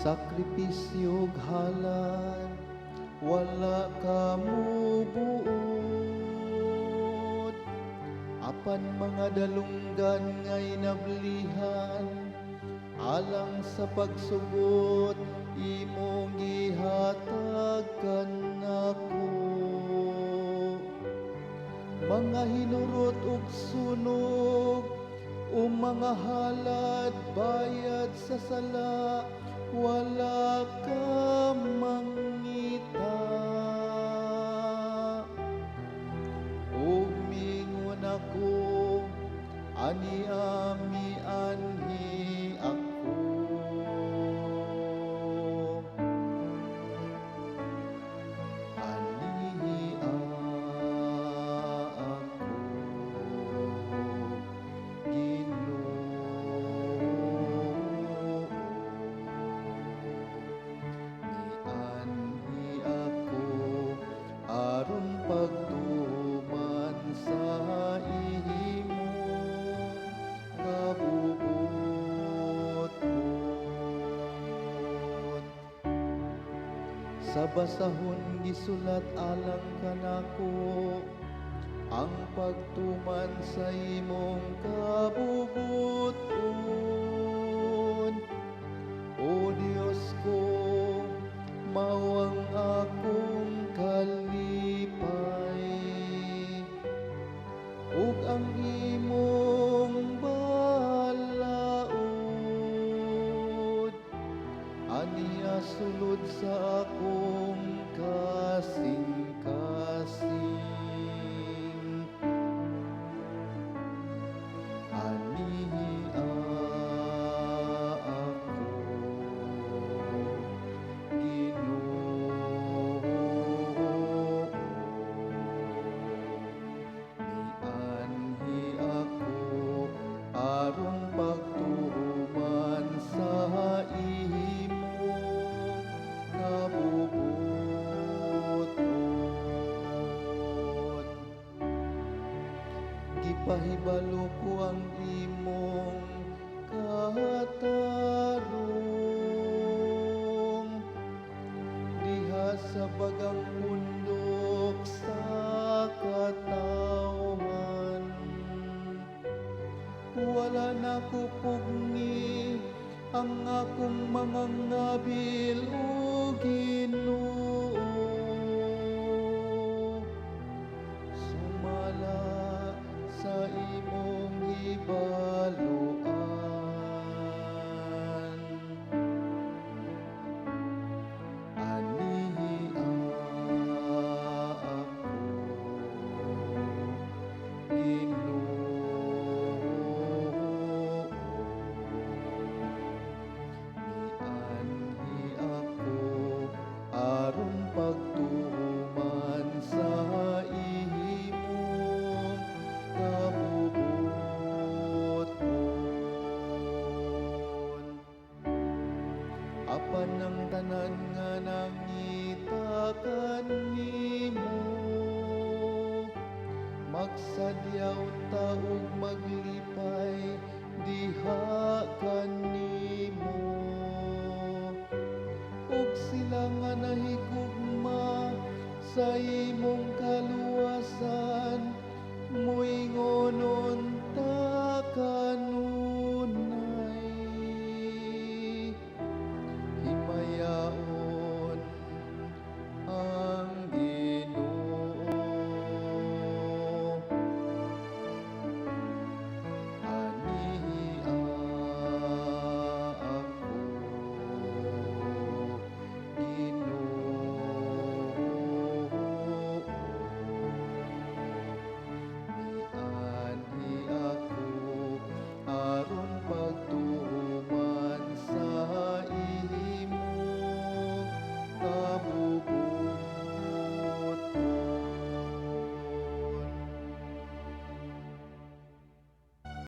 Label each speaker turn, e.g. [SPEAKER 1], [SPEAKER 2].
[SPEAKER 1] Sakripisyo ug halad, wala ka mubuot, apan mga dalunggan nga inablihan alang sa pagsugot, imong gihatag kanako. Mga hinurot ug sunog o mga halad bayad sa sala, wala ka mangita. Ug mingon ako, "Ania, mianhi ako." Ania ako, Ginoo. Mianhi ako aron pagtuman sa imong kabubuton. Sa basahon gisulat alang kanako ang pagtuman sa imong kabubuton. O Dios ko, mao ang akong kalipay ug ang imong balaod aniya sulod sa akong kasing-kasing. Ania ako, Ginoo. Mianhi ako aron pagtuman sa imong kabubuton. Gipahibalo ko ang imong katarong diha sa bagang pundok sa katawhan. Wala nako pugngi ang akong mga ngabil, o Ginoo, sumala sa imong hibaluan. Ania ako, Ginoo. Mianhi ako aron pagtuman sa imong kabubuton. Apan ang tanan nga nangita kanimo, magsadya unta ug maglipay diha kanimo, ug sila nga nahigugma sa imong kaluwasan moingon.